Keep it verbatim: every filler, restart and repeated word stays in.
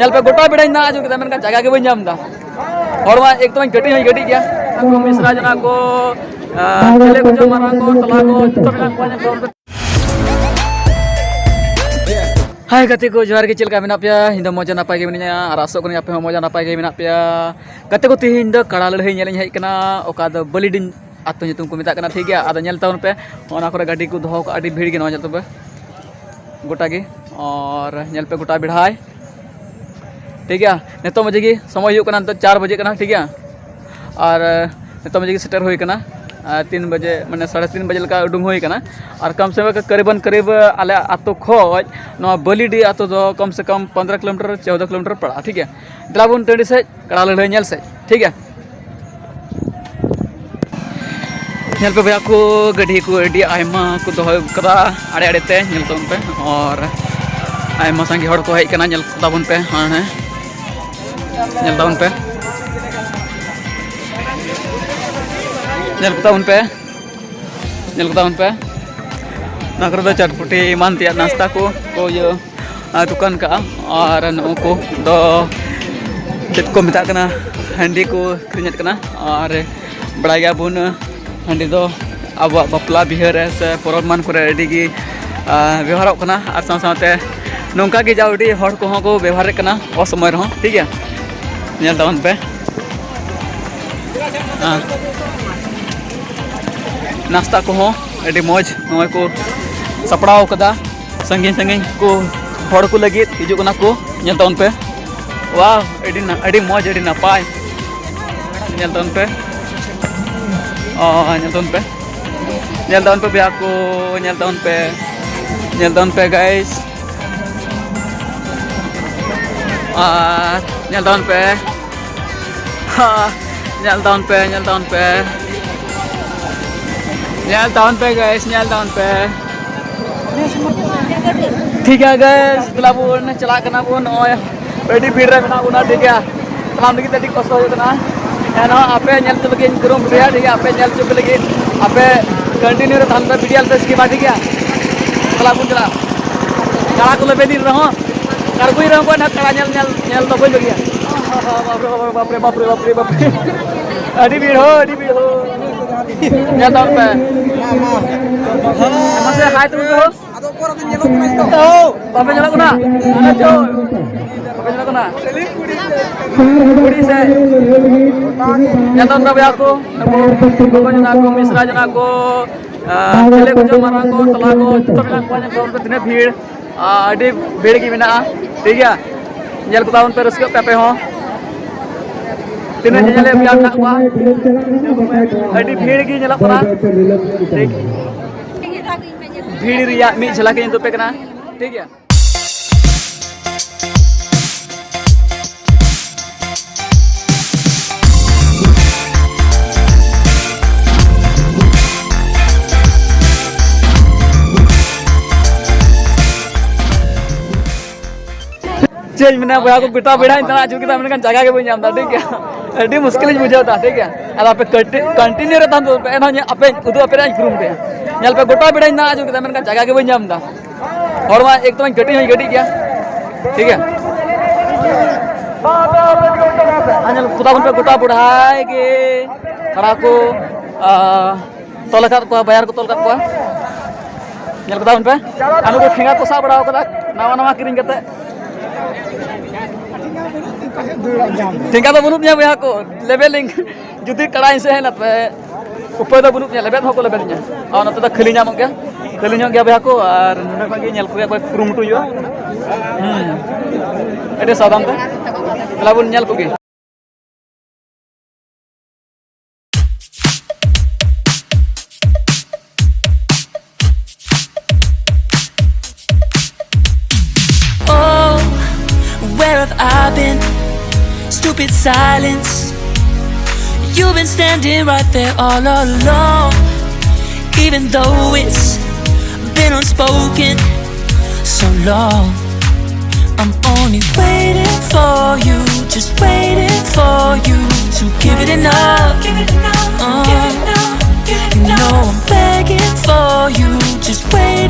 ᱧᱮᱞ ᱯᱮ, ᱜᱚᱴᱟ ᱵᱮᱲᱟᱧ ᱫᱟᱬᱟ ᱟᱹᱪᱩᱨ ᱠᱮᱫᱟ, ᱢᱮᱱᱠᱷᱟᱱ ᱡᱟᱭᱜᱟ ᱜᱮ ᱵᱟᱹᱧ ᱧᱟᱢ ᱮᱫᱟ᱾ ᱦᱚᱲ ᱢᱟ ᱮᱠᱫᱚᱢ ᱠᱟᱹᱴᱤᱡ ᱦᱚᱸ ᱠᱟᱹᱴᱤᱡ ᱜᱮᱭᱟ᱾ ᱩᱱᱠᱩ ᱢᱤᱥᱨᱟ ᱡᱚᱱᱟ ᱠᱚ, ᱟᱨ ᱪᱮᱞᱮ ᱠᱚᱪᱚ ᱢᱟᱨᱟᱝ ᱠᱚ, ᱛᱟᱞᱟ ᱠᱚ, ᱡᱚᱛᱚ ᱢᱮᱱᱟᱜ ᱠᱚᱣᱟ᱾ ᱧᱮᱞ ᱠᱚᱢ᱾ ᱦᱟᱭ ᱜᱟᱛᱮ ᱠᱚ, ᱡᱚᱦᱟᱨ ᱜᱮ᱾ ᱪᱮᱫ ᱞᱮᱠᱟ ᱢᱮᱱᱟᱜ ᱯᱮᱭᱟ? ᱤᱧ ᱫᱚ ᱢᱚᱡᱽ ᱱᱟᱯᱟᱭ ᱜᱮ ᱢᱤᱱᱟᱹᱧᱟ, ᱟᱨ ᱟᱥᱚᱜ ᱠᱟᱹᱱᱟᱹᱧ ᱟᱯᱮ ᱦᱚᱸ ᱢᱚᱡᱽ ᱱᱟᱯᱟᱭ ᱜᱮ ᱢᱮᱱᱟᱜ ᱯᱮᱭᱟ᱾ ᱜᱟᱛᱮ ᱠᱚ, ᱛᱮᱦᱮᱧ ᱫᱚ ᱠᱟᱲᱟ ᱞᱟᱹᱲᱦᱟᱹᱭ ᱧᱮᱞ ᱤᱧ ᱦᱮᱡ ᱟᱠᱟᱱᱟ, ᱚᱠᱟ ᱫᱚ ᱵᱟᱹᱞᱤᱰᱤᱧ ᱟᱹᱛᱩ ᱧᱩᱛᱩᱢ ᱠᱚ ᱢᱮᱛᱟᱜ ᱠᱟᱱᱟ, ᱴᱷᱤᱠ ᱜᱮᱭᱟ᱾ ᱟᱫᱚ ᱧᱮᱞ ᱛᱟᱵᱚᱱ ᱯᱮ, ᱚᱱᱟ ᱠᱚᱨᱮ ᱜᱟᱹᱰᱤ ᱠᱚ ᱫᱚᱦᱚ ᱠᱟᱜᱼᱟ, ᱟᱹᱰᱤ ᱵᱷᱤᱲ ᱜᱮ ᱱᱚᱣᱟ, ᱧᱮᱞ ᱛᱟᱵᱚᱱ ᱯᱮ ᱜᱚᱴᱟ ᱜᱮ, ᱟᱨ ᱧᱮᱞ ᱯᱮ ᱜᱚᱴᱟ ᱵᱮᱲᱦᱟᱭ, ᱴᱷᱤᱠ ᱜᱮᱭᱟ᱾ ᱱᱤᱛᱚᱜ ᱢᱟᱡᱷᱮ ᱜᱮ ᱥᱚᱢᱚᱭ ᱦᱩᱭᱩᱜ ᱠᱟᱱᱟ, ᱱᱤᱛᱚᱜ ᱪᱟᱨ ᱵᱟᱡᱮ ᱠᱟᱱᱟ, ᱴᱷᱤᱠ ᱜᱮᱭᱟ᱾ ᱟᱨ ᱱᱤᱛᱚᱜ ᱢᱟᱡᱷᱮ ᱜᱮ ᱥᱮᱴᱮᱨ ᱦᱩᱭ ᱠᱟᱱᱟ, ᱟᱨ ᱛᱤᱱ ᱵᱟᱡᱮ, ᱢᱟᱱᱮ ᱥᱟᱲᱮ ᱛᱤᱱ ᱵᱟᱡᱮ ᱞᱮᱠᱟ ᱩᱰᱩᱝ ᱦᱩᱭ ᱠᱟᱱᱟ᱾ ᱟᱨ ᱠᱚᱢ ᱥᱮ ᱠᱚᱢ ᱠᱟᱨᱤᱵᱟᱱ ᱠᱟᱨᱤᱵ ᱟᱞᱮ ᱟᱛᱳ ᱠᱷᱚᱡ ᱱᱚᱣᱟ ᱵᱟᱹᱞᱤᱰᱤ ᱟᱛᱳ ᱫᱚ ᱠᱚᱢ ᱥᱮ ᱠᱚᱢ ᱯᱚᱱᱫᱽᱨᱚ ᱠᱤᱞᱳᱢᱤᱴᱟᱨ, ᱪᱳᱫᱽᱫᱚ ᱠᱤᱞᱳᱢᱤᱴᱟᱨ ᱯᱟᱲᱟᱜᱼᱟ, ᱴᱷᱤᱠ ᱜᱮᱭᱟ᱾ ᱫᱮᱞᱟ ᱵᱚᱱ ᱴᱟᱺᱰᱤ ᱥᱮᱫ ᱠᱟᱲᱟ ᱞᱟᱹᱲᱦᱟᱹᱭ ᱧᱮᱞ ᱥᱮᱫ, ᱴᱷᱤᱠ ᱜᱮᱭᱟ᱾ ᱧᱮᱞ ᱯᱮ ᱵᱚᱭᱦᱟ ᱠᱚ, ᱜᱟᱹᱰᱤ ᱠᱚ ᱟᱹᱰᱤ ᱟᱭᱢᱟ ᱠᱚ ᱫᱚᱦᱚ ᱠᱟᱫᱟ ᱟᱲᱮ ᱟᱲᱮ ᱛᱮ, ᱧᱮᱞ ᱛᱟᱵᱚᱱ ᱯᱮ᱾ ᱟᱨ ᱟᱭᱢᱟ ᱥᱟᱸᱜᱮ ᱦᱚᱲ ᱠᱚ ᱦᱮᱡ ᱠᱟᱱᱟ, ᱧᱮᱞ ᱛᱟᱵᱚᱱ ᱯᱮ᱾ ᱦᱮᱸ, ᱦᱮᱸ᱾ ᱧᱮᱞ ᱛᱟᱵᱚᱱ ᱯᱮ, ᱧᱮᱞ ᱛᱟᱵᱚᱱ ᱯᱮ, ᱧᱮᱞ ᱛᱟᱵᱚᱱ ᱯᱮ᱾ ᱱᱚᱣᱟ ᱠᱚᱨᱮ ᱫᱚ ᱪᱟᱴᱯᱩᱴᱤ ᱮᱢᱟᱱ ᱛᱮᱭᱟᱜ ᱱᱟᱥᱛᱟ ᱠᱚ ᱠᱚ ᱤᱭᱟᱹ, ᱟᱨ ᱫᱚᱠᱟᱱ ᱠᱟᱜᱼᱟ᱾ ᱟᱨ ᱱᱩᱠᱩ ᱫᱚ ᱪᱮᱫ ᱠᱚ ᱢᱮᱛᱟᱜ ᱠᱟᱱᱟ, ᱦᱟᱺᱰᱤ ᱠᱚ ᱟᱹᱠᱷᱨᱤᱧᱮᱫ ᱠᱟᱱᱟ᱾ ᱟᱨ ᱵᱟᱲᱟᱭ ᱜᱮᱭᱟᱵᱚᱱ, ᱦᱟᱺᱰᱤ ᱫᱚ ᱟᱵᱚᱣᱟᱜ ᱵᱟᱯᱞᱟ ᱵᱤᱦᱟᱹ ᱨᱮ ᱥᱮ ᱯᱚᱨᱚᱵᱽ ᱮᱢᱟᱱ ᱠᱚᱨᱮ ᱟᱹᱰᱤ ᱜᱮ, ᱟᱨ ᱵᱮᱣᱦᱟᱨᱚᱜ ᱠᱟᱱᱟ᱾ ᱟᱨ ᱥᱟᱶ ᱥᱟᱶᱛᱮ ᱱᱚᱝᱠᱟ ᱜᱮ ᱡᱟ ᱩᱰᱤ ᱦᱚᱲ ᱠᱚᱦᱚᱸ ᱠᱚ ᱵᱮᱣᱦᱟᱨᱮᱫ ᱠᱟᱱᱟ ᱚᱥᱚᱢᱚᱭ ᱨᱮᱦᱚᱸ, ᱴᱷᱤᱠ ᱜᱮᱭᱟ᱾ ᱧᱮᱞ ᱛᱟᱵᱚᱱ ᱯᱮ, ᱟᱨ ᱱᱟᱥᱛᱟ ᱠᱚᱦᱚᱸ ᱟᱹᱰᱤ ᱢᱚᱡᱽ ᱱᱚᱜᱼᱚᱭ ᱠᱚ ᱥᱟᱯᱲᱟᱣ ᱠᱟᱫᱟ᱾ ᱥᱟᱺᱜᱤᱧ ᱥᱟᱺᱜᱤᱧ ᱠᱚ ᱦᱚᱲ ᱠᱚ ᱞᱟᱹᱜᱤᱫ ᱦᱤᱡᱩᱜ ᱠᱟᱱᱟ ᱠᱚ, ᱧᱮᱞ ᱛᱟᱵᱚᱱ ᱯᱮ᱾ ᱣᱟᱣ, ᱟᱹᱰᱤ ᱱᱟ-, ᱟᱹᱰᱤ ᱢᱚᱡᱽ, ᱟᱹᱰᱤ ᱱᱟᱯᱟᱭ᱾ ᱧᱮᱞ ᱛᱟᱵᱚᱱ ᱯᱮ, ᱚ, ᱧᱮᱞ ᱛᱟᱵᱚᱱ ᱯᱮ, ᱧᱮᱞ ᱛᱟᱵᱚᱱ ᱯᱮ ᱵᱚᱭᱦᱟ ᱠᱚ, ᱧᱮᱞ ᱛᱟᱵᱚᱱ ᱯᱮ, ᱧᱮᱞ ᱛᱟᱵᱚᱱ ᱯᱮ ᱜᱟᱭᱥ᱾ ᱟᱨ ᱧᱮᱞ ᱛᱟᱵᱚᱱ ᱯᱮ, ᱦᱟ, ᱧᱮᱞ ᱛᱟᱵᱚᱱ ᱯᱮ, ᱧᱮᱞ ᱛᱟᱵᱚᱱ ᱯᱮ, ᱧᱮᱞ ᱛᱟᱵᱚᱱ ᱯᱮ ᱜᱟᱭᱥ, ᱧᱮᱞ ᱛᱟᱵᱚᱱ ᱯᱮ᱾ ᱴᱷᱤᱠ ᱜᱮᱭᱟ ᱜᱟᱭᱥ, ᱫᱮᱞᱟ ᱵᱚᱱ ᱪᱟᱞᱟᱜ ᱠᱟᱱᱟ ᱵᱚᱱ᱾ ᱱᱚᱜᱼᱚᱭ ᱟᱹᱰᱤ ᱵᱷᱤᱲ ᱨᱮ ᱢᱮᱱᱟᱜ ᱵᱚᱱᱟ, ᱴᱷᱤᱠ ᱜᱮᱭᱟ᱾ ᱛᱟᱲᱟᱢ ᱞᱟᱹᱜᱤᱫ ᱛᱮ ᱟᱹᱰᱤ ᱠᱚᱥᱴᱚ ᱦᱩᱭᱩᱜ ᱠᱟᱱᱟ᱾ ᱮᱱᱦᱚᱸ ᱟᱯᱮ ᱧᱮᱞ ᱦᱚᱪᱚ ᱞᱟᱹᱜᱤᱫ ᱤᱧ ᱠᱩᱨᱩᱢᱩᱴᱩᱭᱟ, ᱴᱷᱤᱠ ᱜᱮᱭᱟ᱾ ᱟᱯᱮ ᱧᱮᱞ ᱦᱚᱪᱚ ᱯᱮ ᱞᱟᱹᱜᱤᱫ ᱟᱯᱮ continue ᱨᱮ ᱛᱟᱦᱮᱱ ᱯᱮ, video ᱟᱞᱚ ᱯᱮ skip ᱟ, ᱴᱷᱤᱠ ᱜᱮᱭᱟ᱾ ᱪᱟᱞᱟᱜ ᱵᱚᱱ ᱪᱟᱞᱟᱜᱼᱟ, ᱠᱟᱲᱟ ᱠᱚ ᱞᱮᱵᱮᱫ ᱨᱮᱦᱚᱸ᱾ ᱟᱬᱜᱚᱭ ᱨᱮᱦᱚᱸ ᱠᱚ ᱱᱟᱦᱟᱜ ᱠᱟᱲᱟ ᱧᱮᱞ, ᱧᱮᱞ, ᱧᱮᱞ ᱫᱚ ᱵᱟᱹᱧ ᱵᱟᱹᱜᱤᱭᱟ᱾ ᱵᱟᱯᱨᱮ, ᱵᱟᱯᱨᱮ, ᱵᱟᱯᱨᱮ, ᱵᱟᱯᱨᱮ᱾ ᱟᱹᱰᱤ ᱵᱷᱤᱲ ᱦᱳ, ᱟᱹᱰᱤ ᱵᱷᱤᱲ ᱦᱳ᱾ ᱧᱮᱞ ᱛᱟᱵᱚᱱ ᱯᱮ᱾ ᱢᱟᱥᱮ ᱦᱟᱭ ᱛᱟᱵᱚᱱ ᱯᱮ ᱦᱳ᱾ ᱟᱫᱚ ᱚᱠᱚᱨ ᱟᱫᱚ ᱧᱮᱞᱚᱜ ᱠᱟᱱᱟ ᱱᱤᱛᱚᱜ? ᱵᱟᱯᱮ ᱧᱮᱞᱚᱜ ᱠᱟᱱᱟ? ᱟᱪᱪᱷᱟ᱾ ᱵᱟᱯᱮ ᱧᱮᱞᱚᱜ ᱠᱟᱱᱟ? ᱠᱩᱲᱤ ᱥᱮ? ᱧᱮᱞ ᱛᱟᱵᱚᱱ ᱯᱮ ᱵᱚᱭᱦᱟ ᱠᱚ, ᱱᱩᱠᱩ ᱜᱚᱜᱚ ᱡᱚᱱᱟ ᱠᱚ, ᱢᱤᱥᱨᱟ ᱡᱚᱱᱟ ᱠᱚ, ᱟᱨ ᱪᱮᱞᱮ ᱠᱚᱪᱚ ᱢᱟᱨᱟᱝ ᱠᱚ, ᱛᱟᱞᱟ ᱠᱚ, ᱡᱚᱛᱚ ᱢᱮᱱᱟᱜ ᱠᱚᱣᱟ᱾ ᱧᱮᱞ ᱛᱟᱵᱚᱱ ᱯᱮ ᱛᱤᱱᱟᱹᱜ ᱵᱷᱤᱲ᱾ ᱟᱨ ᱟᱹᱰᱤ ᱵᱷᱤᱲ ᱜᱮ ᱢᱮᱱᱟᱜᱼᱟ, ᱴᱷᱤᱠ ᱜᱮᱭᱟ᱾ ᱧᱮᱞ ᱠᱚ ᱛᱟᱵᱚᱱ ᱯᱮ, ᱨᱟᱹᱥᱠᱟᱹᱜ ᱯᱮ ᱟᱯᱮ ᱦᱚᱸ᱾ ᱛᱤᱱᱟᱹᱜ ᱧᱮᱧᱮᱞᱤᱭᱟᱹ ᱢᱮᱱᱟᱜ ᱠᱚᱣᱟ, ᱟᱹᱰᱤ ᱵᱷᱤᱲ ᱜᱮ ᱧᱮᱞᱚᱜ ᱠᱟᱱᱟ, ᱴᱷᱤᱠ᱾ ᱵᱷᱤᱲ ᱨᱮᱭᱟᱜ ᱢᱤᱫ ᱡᱷᱟᱞᱟᱠ ᱤᱧ ᱩᱫᱩᱜ ᱟᱯᱮ ᱠᱟᱱᱟ, ᱴᱷᱤᱠ ᱜᱮᱭᱟ᱾ ᱪᱮᱫ ᱤᱧ ᱢᱮᱱᱟ ᱵᱚᱭᱦᱟ ᱠᱚ, ᱜᱚᱴᱟ ᱵᱮᱲᱟᱧ ᱫᱟᱬᱟ ᱟᱹᱪᱩᱨ ᱠᱮᱫᱟ, ᱢᱮᱱᱠᱷᱟᱱ ᱡᱟᱭᱜᱟ ᱜᱮ ᱵᱟᱹᱧ ᱧᱟᱢ ᱮᱫᱟ, ᱴᱷᱤᱠ ᱜᱮᱭᱟ᱾ ᱟᱹᱰᱤ ᱢᱩᱥᱠᱤᱞ ᱤᱧ ᱵᱩᱡᱷᱟᱹᱣ ᱮᱫᱟ, ᱴᱷᱤᱠ ᱜᱮᱭᱟ᱾ ᱟᱨ ᱟᱯᱮ ᱠᱟᱹᱴᱤ-, continue ᱨᱮ ᱛᱟᱦᱮᱱ ᱛᱟᱵᱚᱱ ᱯᱮ, ᱮᱱᱦᱚᱸ ᱧᱮ-, ᱟᱯᱮ ᱩᱫᱩᱜ ᱟᱯᱮ ᱨᱮᱭᱟᱜ ᱤᱧ ᱠᱩᱨᱩᱢᱩᱴᱩᱭᱟ᱾ ᱧᱮᱞ ᱯᱮ, ᱜᱚᱴᱟ ᱵᱮᱲᱟᱧ ᱫᱟᱬᱟ ᱟᱹᱪᱩᱨ ᱠᱮᱫᱟ, ᱢᱮᱱᱠᱷᱟᱱ ᱡᱟᱭᱜᱟ ᱜᱮ ᱵᱟᱹᱧ ᱧᱟᱢ ᱮᱫᱟ᱾ ᱦᱚᱲ ᱢᱟ ᱮᱠᱫᱚᱢ ᱠᱟᱹᱴᱤᱡ ᱦᱚᱸᱧ ᱠᱟᱹᱴᱤᱡ ᱜᱮᱭᱟ, ᱴᱷᱤᱠ ᱜᱮᱭᱟ᱾ ᱟᱨ ᱧᱮᱞ ᱠᱚ ᱛᱟᱵᱚᱱ ᱯᱮ, ᱜᱚᱴᱟ ᱵᱮᱲᱟᱭ ᱜᱮ ᱠᱟᱲᱟ ᱠᱚ, ᱟᱨ ᱛᱚᱞ ᱟᱠᱟᱫ ᱠᱚᱣᱟ, ᱵᱟᱭᱟᱨ ᱠᱚ ᱛᱚᱞ ᱟᱠᱟᱫ ᱠᱚᱣᱟ᱾ ᱧᱮᱞ ᱠᱚ ᱛᱟᱵᱚᱱ ᱯᱮ᱾ ᱟᱨ ᱱᱩᱠᱩ ᱴᱷᱮᱸᱜᱟ ᱠᱚ ᱥᱟᱵ ᱵᱟᱲᱟ ᱟᱠᱟᱫᱟ, ᱱᱟᱣᱟ ᱱᱟᱣᱟ ᱠᱤᱨᱤᱧ ᱠᱟᱛᱮ᱾ ᱴᱷᱮᱸᱜᱟ ᱫᱚ ᱵᱟᱹᱱᱩᱜ ᱛᱤᱧᱟ ᱵᱚᱭᱦᱟ ᱠᱚ, ᱞᱮᱵᱮᱫ ᱞᱤᱧ᱾ ᱡᱩᱫᱤ ᱠᱟᱲᱟᱧ ᱥᱮ ᱦᱮᱡ ᱱᱟᱯᱮ, ᱩᱯᱟᱹᱭ ᱫᱚ ᱵᱟᱹᱱᱩᱜ ᱛᱤᱧᱟ, ᱞᱮᱵᱮᱫ ᱦᱚᱸᱠᱚ ᱞᱮᱵᱮᱫ ᱤᱧᱟ᱾ ᱟᱨ ᱱᱚᱛᱮ ᱫᱚ ᱠᱷᱟᱹᱞᱤ ᱧᱟᱢᱚᱜ ᱜᱮᱭᱟ, ᱠᱷᱟᱹᱞᱤ ᱧᱚᱜ ᱜᱮᱭᱟ ᱵᱚᱭᱦᱟ ᱠᱚ, ᱟᱨ ᱱᱚᱰᱮ ᱠᱷᱚᱱ ᱜᱮ ᱧᱮᱞ ᱠᱚᱜᱮ ᱠᱚ ᱠᱩᱨᱩᱢᱩᱴᱩ ᱦᱩᱭᱩᱜᱼᱟ᱾ ᱦᱩᱸ, ᱟᱹᱰᱤ ᱥᱟᱵᱫᱷᱟᱱ ᱛᱮ᱾ ᱛᱟᱦᱞᱮ ᱵᱚᱱ ᱧᱮᱞ ᱠᱚᱜᱮ᱾ Oh, where have I been? Stupid silence. You've been standing right there all along. Even though it's been unspoken so long, I'm only waiting for you, just waiting for you to give it enough. Give it enough, give it enough, give it enough. You know I'm begging for you, just waiting.